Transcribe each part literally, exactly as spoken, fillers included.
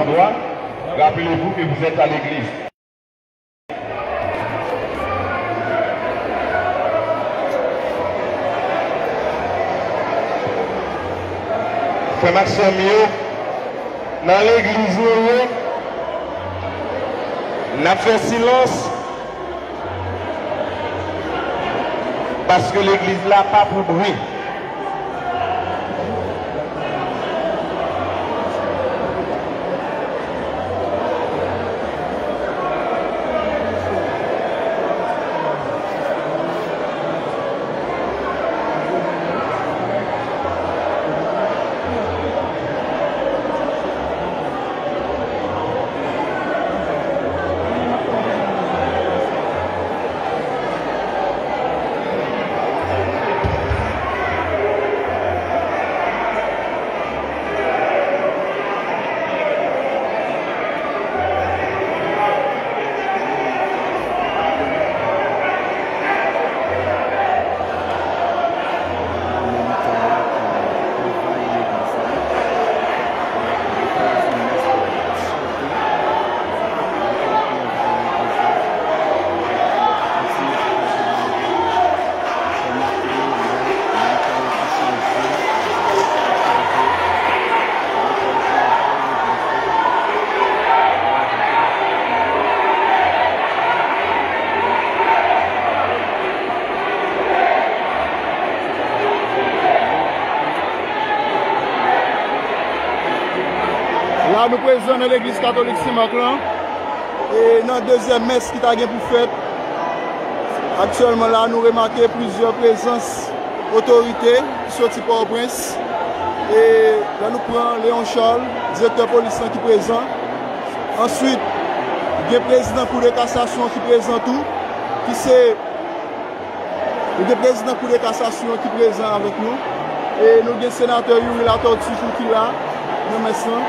Dwa, rappelez-vous que vous êtes à l'église. Frè m ak sè m yo, nan legliz nou ye, n ap fè silans. Paske legliz la pa pou bri. La, nou prezan nan legliz katolik Sen Mak lan, e nan dezyèm mès ki ta gen pou fèt. Aktyèlman la, nou remake plizyè prezans otorite ki soti Pòtoprens. E lè nou pran Léon Charles, direktè polis lan ki prezan. Answit, gen prezidan Kou de Kasasyon ki prezan tou, ki se Nou gen prezidan Kou de Kasasyon ki prezan avèk nou. E nou gen senatè Youri Latortue tou ki la nan mès lan.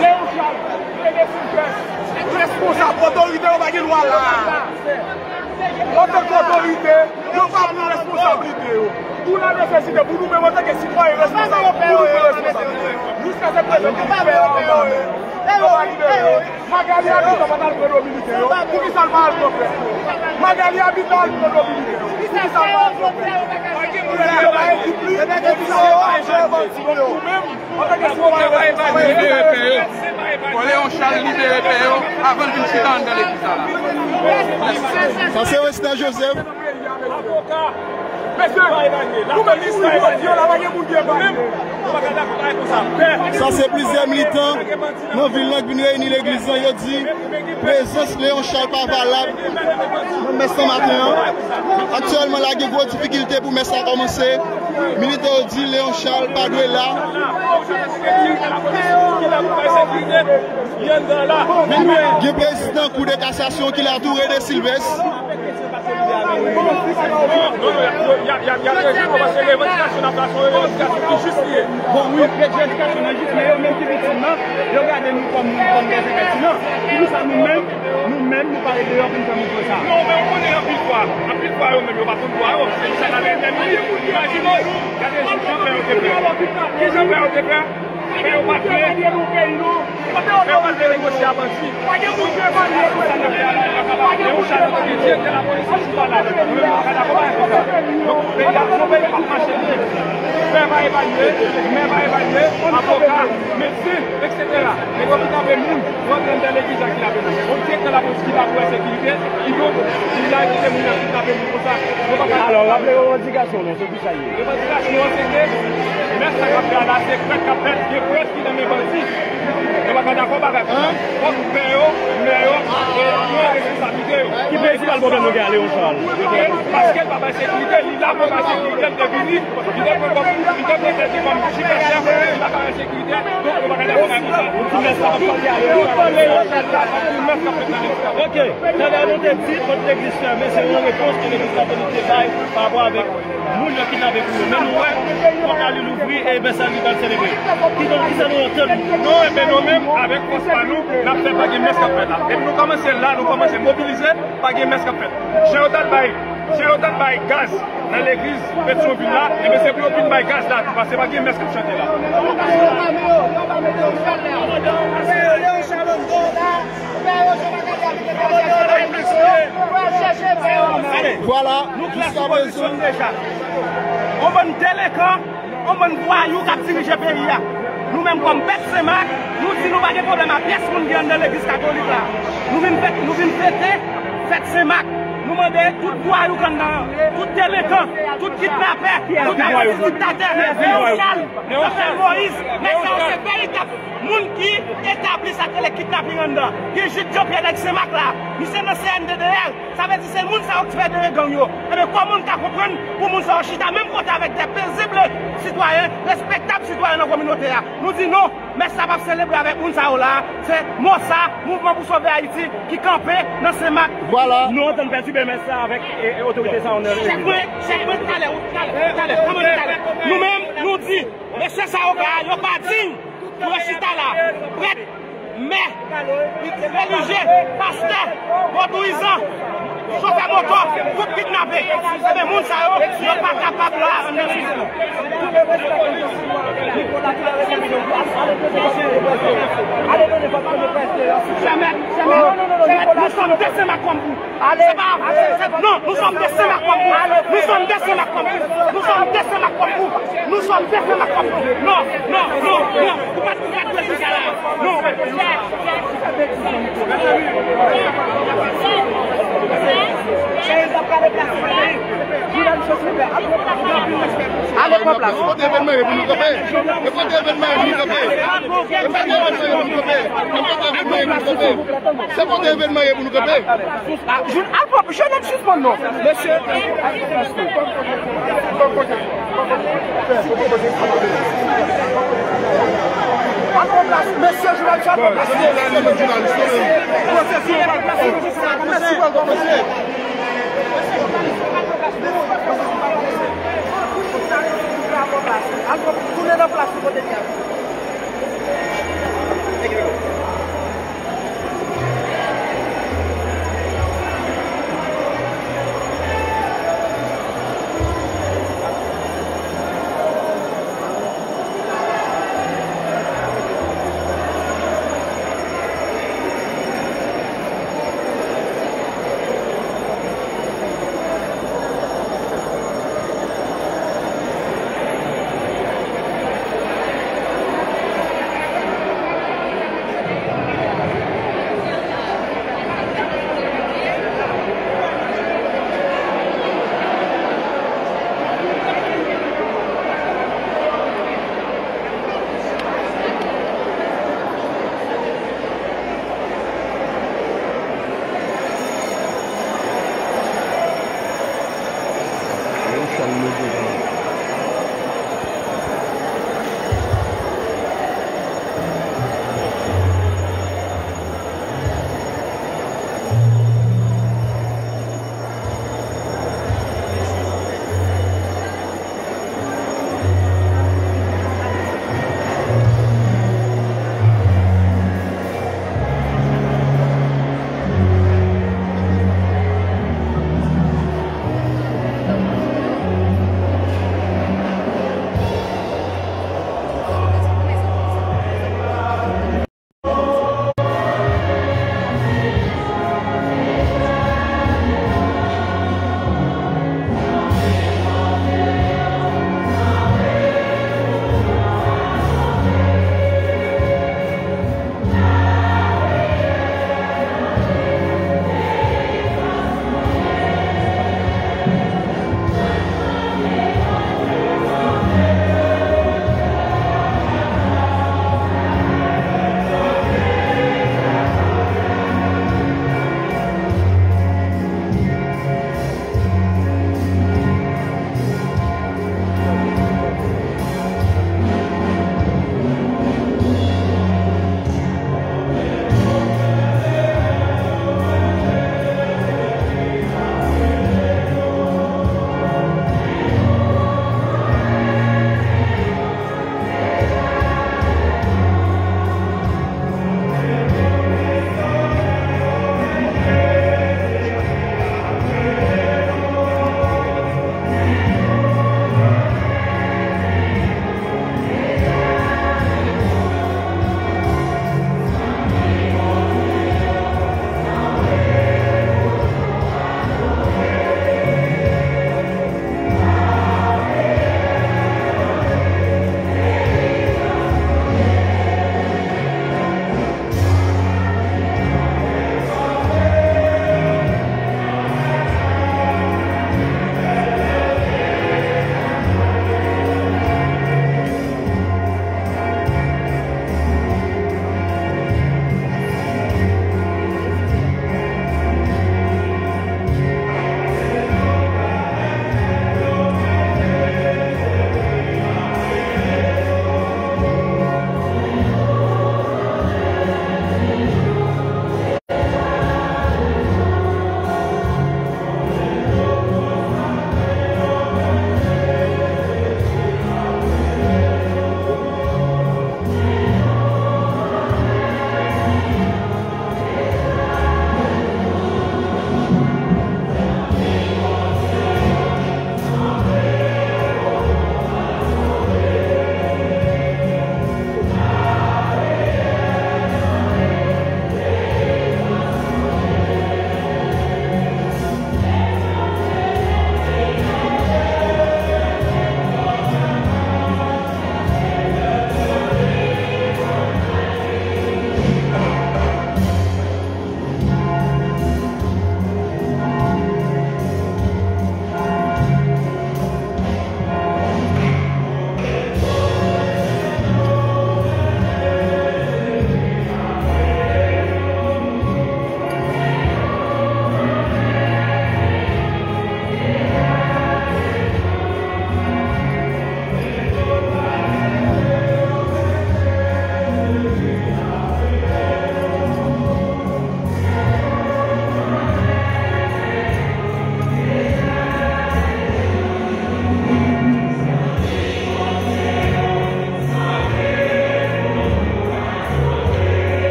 Léon Charles, René Sylvestre, responsab, otorite yo pa gen dwa la. Antanke otorite, yo pa pran responsablite yo. Tou la nesesite pou nou menm antanke sitwayen responsab, pou nou pran responsablite. Jiskaske prezan, ki pè yo pa libere yo. Magalie Habitant pa t al pran dominiken yo. Poukisa l pa al pran frè? Magalie Habitant al pran dominiken yo. Poukisa l pa al pran frè? Yo pa ekip li. Donk, nou menm, antanke sitwayen responsab, libere pè yo. Fò Léon Charles libere pè yo avan l vin chita anndan legliz la. Sa se Wesner Joseph. Sa se plizyè militan nan vil lan k vin reyini legliz lan. Yo di prezans Léon Charles pa valab nan mès lan maten an. Aktyèlman la, gen gwo difikilte pou mès la kòmanse. Militè yo di Léon Charles pa dwe la. Gen prezidan Kou de Kasasyon ki la tou, René Sylvestre. Bon, wi, revandikasyon nan jis li ye. Bon, wi, revandikasyon nan jis, men yo menm ki viktim nan, yo gade nou kòm, kòm dèz envèstiman. Poukisa nou menm, nou menm, nou pa ret deyò pou n fè mouvman sa a? Non, men ou konnen anpil fwa, anpil fwa yo menm yo pa konn dwa yo. Se sa k ap entèmine. Imajine w, gade jan pè yo te fè. Ki jan pè yo te fè? Pè yo pa t vle. Pè yo pa t vle negosye a bandi. Pou sa n ap fè a, nou pa kapab. Léon Charles te gen direktè lapolis sou chita la. Nou menm nou pa ka dakò bagay konsa. Donk, peyi a se yon peyi k ap mache byen. Pè pa evalye, mè pa evalye, avoka, medsen, etsetera. Nèg yo ki tape moun, rantre anndan legliz la ki tape moun. Yon direktè lapolis ki la pou ensekirite, kidonk, li la kite moun nan ki tape moun konsa. Nou pa ka. Alò, raple revandikasyon nou, se ki sa l ye? Revandikasyon an se ke mès la ka Bagay la se prèt k ap fèt, gen prèt ki nan men bandi. Nou pa ka dakò bagay konsa. Fòk pè yo, mè yo, e yo pran responsablite yo. Ki prensipal pwoblèm nou gen a Leon Charles? Paske l pa bay sekirite, li la pou bay sekirite, l te vini, li te pran kòm, li te pran tèt li kòm sipèchèf, li pa ka bay sekirite, donk nou pa ka dakò bagay konsa. Tout mès k ap fèt nan legliz la. Ok, talè nou te di, kòt legliz fèmen, se yon repons ke legliz katolik te bay pa rapò avèk moun yo kidnape pou yo. Men nou wè, pòt la li louvri e mès la li pral selebre. Kidonk, kisa nou antann? Non, enben nou menm, avèk fòs pa nou, n ap fè pa gen mès k ap fèt la. Epi nou kòmanse la, nou kòmanse mobilize, pa gen mès k ap fèt. Jan yo t al bay, jan yo t al bay gaz nan legliz Petyonvil la, enben se pou yo vin bay gaz la tou, paske pa gen mès k ap chante la. Vwala, nou klase pozisyon nou deja. On bann delenkan, on bann vwayou k ap dirije peyi a. Nou menm kòm pèp Senmak, nou di nou pa gen pwoblèm a pyès moun ki anndan legliz katolik la. Nou vin fèt, nou vin fete fèt Senmak. Nou mande tout vwayou k anndan an, tout delenkan, tout kidnapè, tout diktatè, Leon Charles, Jovenel Moïse, nèg sa yo se veritab moun ki etabli sa k rele kidnaping anndan. Gen Jude Jean-Pierre nèg Senmak la. Misye nan C N D D L. Sa vle di se moun sa yo ki fè dere gang yo. Enben, kòman n ka konprann pou moun sa yo chita menm kote avèk de pezib sitwayen, respektab sitwayen nan kominote a? Nou di non, mès sa p ap selebre avèk moun sa yo la. Se MOSA, Mouvman pou Sove Ayiti, ki kanpe nan Senmak. Vwala. Nou antann pètibe mès sa avèk, e, e, otorite sa yo nan legliz la. Chèk mwen, chèk mwen talè, talè, talè, kòman talè? Nou menm, nou di, mesye sa yo ka, yo pa diy pou yo chita la. Prèt, mè, relijye, pastè, vodouyizan, chofè moto, tout kidnape. Enben, moun sa yo, yo pa kapab la anndan legliz la. Jamè, jamè, nou sòm de Senmak kòm pou. Se pa, se, se, non, nous sommes des Senmak kòm vous. Nous sommes des Senmak kòm vous. Nous sommes des Senmak kòm vous. Nous sommes des Senmak kòm vous. Non, non, non, non. Ou pa, ou pa dwe di sa la. Non. Ale pran plas. Se pa evènman ye pou nou kanpe. Se pa evènman ye pou nou kanpe. Se pa evènman ye pou nou kanpe. Se pa evènman ye pou nou kanpe. Ah, Jules, al pran, Jules, sispann non. Mesye. Al pran plas, mesye Jules, al pran plas. Pwosesis, pwosesis. Al pran plas, tounen nan plas ou kote l ye a.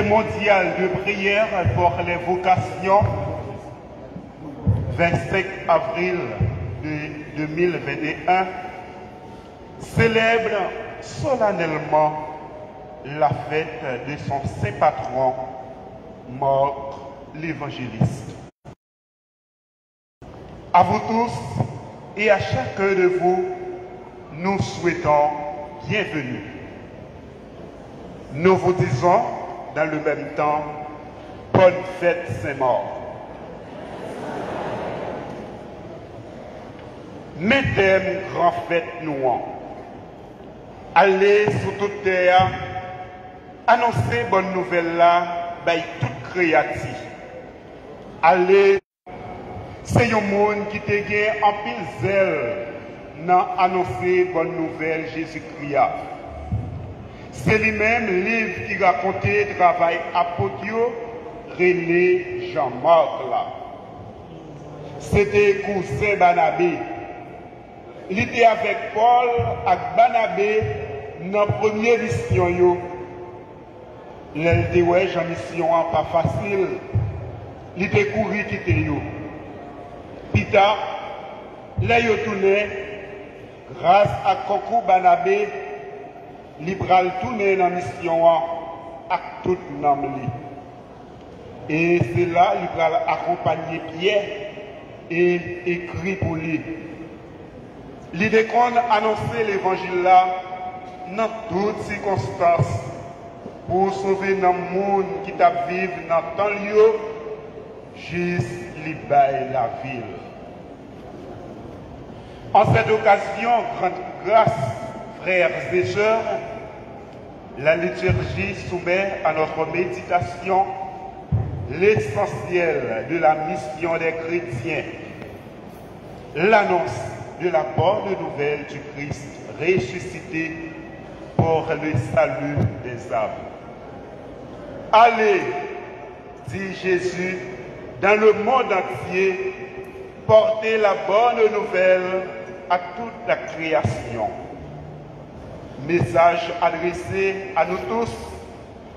Mondial de prière pour les vocations, vingt-cinq avril de deux mille vingt et un, célèbre solennellement la fête de son saint patron, Marc l'Évangéliste. À vous tous et à chacun de vous, nous souhaitons bienvenue. Nous vous disons dans le même temps, bonne fête Saint-Marc. Men tèm gran fèt nou an. Ale sou tout tè a, anonse bòn nouvèl la bay tout kreyati. Ale Se yon moun ki te gen anpil zèl nan anonse bòn nouvèl Jezikri a. Se li menm liv ki rakonte travay apot yo rele Jan Mak la. Se te kouzen Banabe. Li te avèk Pòl ak Banabe nan premye misyon yo. Lè l te wè jan misyon an pa fasil, li te kouri kite yo. Pita, lè yo tounen, gras ak konkou Banabe, li pral tounen nan misyon an ak tout nanm li. E se la li pral akonpanye Pyè e ekri pou li. Li te konn anonse levanjil la nan tout sikonstans pou sove nanm moun ki t ap viv nan tan l yo jis li bay lavi l. En cette occasion, grande grâce, frères et sœurs, la liturgie soumet à notre méditation l'essentiel de la mission des chrétiens, l'annonce de la bonne nouvelle du Christ ressuscité pour le salut des âmes. Allez, dit Jésus, dans le monde entier, portez la bonne nouvelle à toute la création. Message adressé à nous tous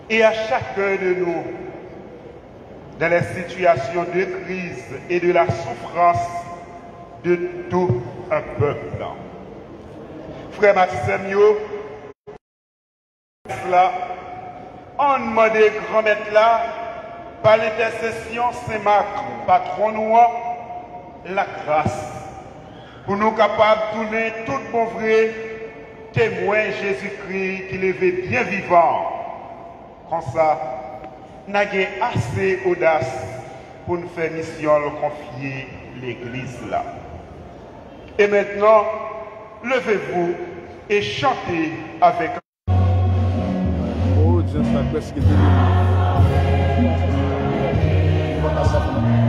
et à chacun de nous dans les situations de crise et de la souffrance de tout un peuple. Frè m ak sè m yo, la, ann mande Granmèt la, pa lentèsesyon Sen Mak, patwon nou an, lagras, pou nou kapab tounen tout bon vre temwen Jezikri ki leve byen vivan. Konsa, n a gen ase odas pou n fè misyon l konfye Legliz la. Et maintenant, levez-vous et chantez avec. Odyans la prèske termine. Nou pa ka sa pou nou. Non.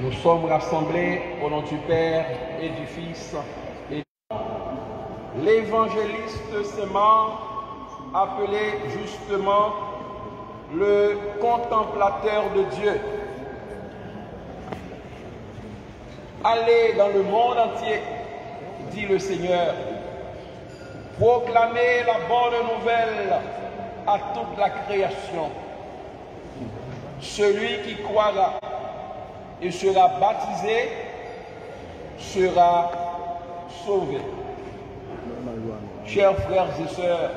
Nous sommes rassemblés au nom du Père et du Fils et l'évangéliste Saint Marc, appelé justement le contemplateur de Dieu. Allez dans le monde entier, dit le Seigneur. Proclamez la bonne nouvelle à toute la création. Celui qui croira et sera baptisé sera sauvé. Chers frères et sœurs,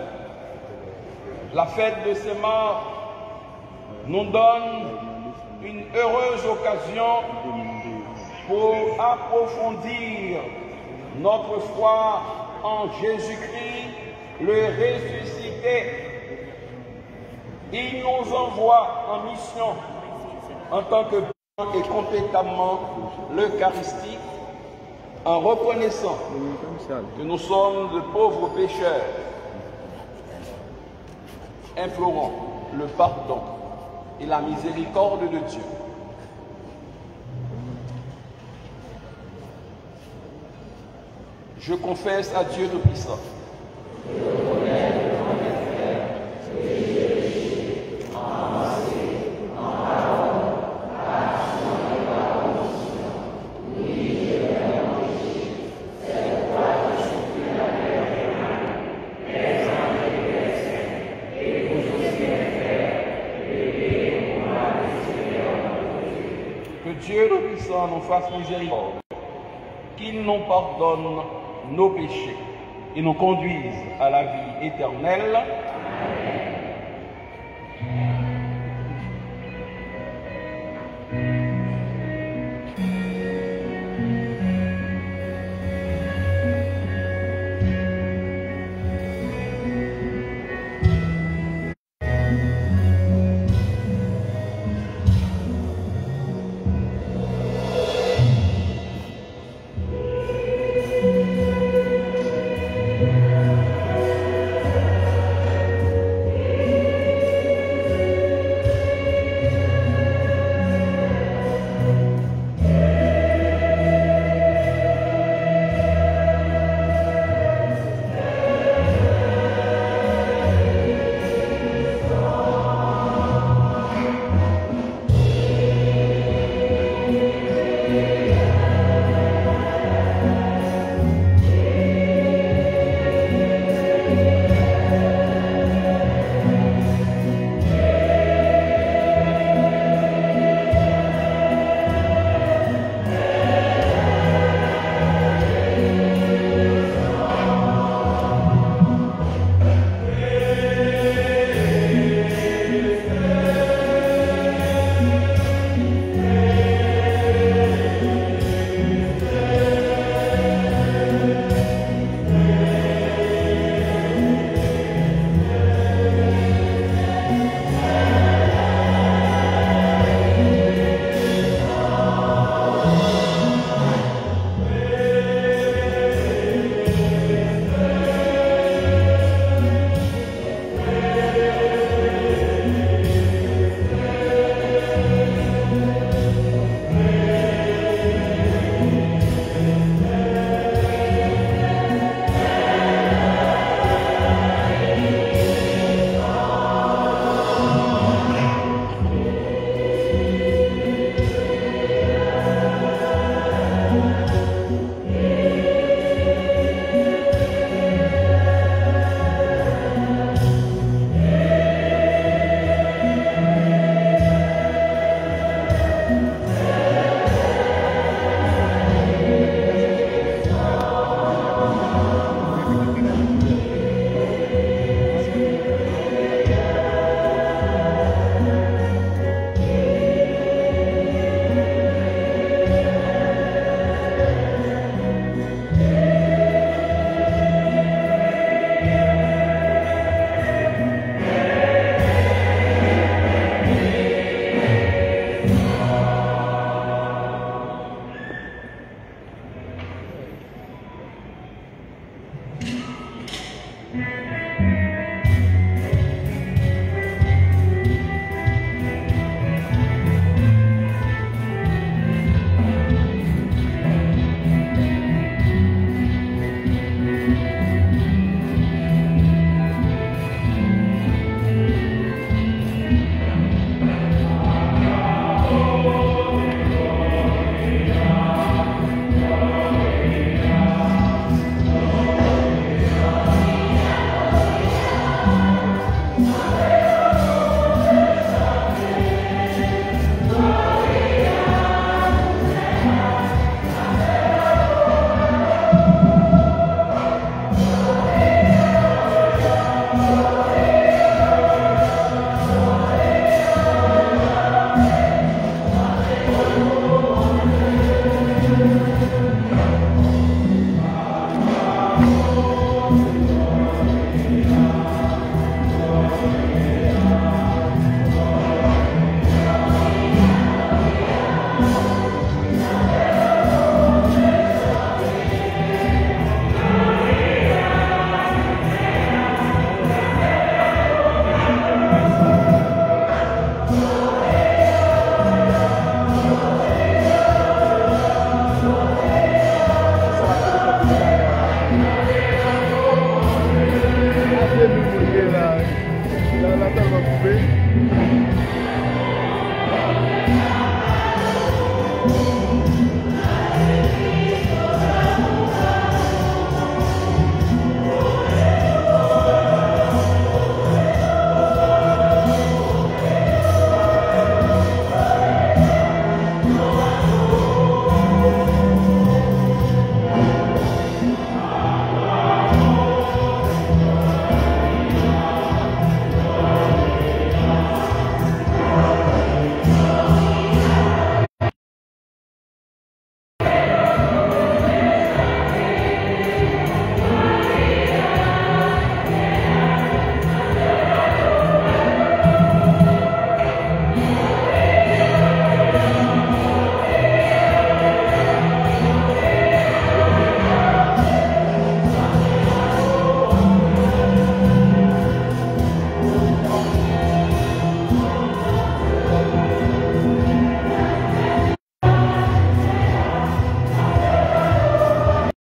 la fête de Saint Marc nous donne une heureuse occasion pour approfondir notre foi en Jésus-Christ, le ressuscité. Il nous envoie en mission en tant que et compétemment l'Eucharistie en reconnaissant que nous sommes de pauvres pécheurs. Implorons le pardon et la miséricorde de Dieu. Je confesse à Dieu Tout-Puissant. Que Dieu Tout-Puissant nous fasse miséricorde, qu'il nous pardonne nos péchés et nous conduise à la vie éternelle.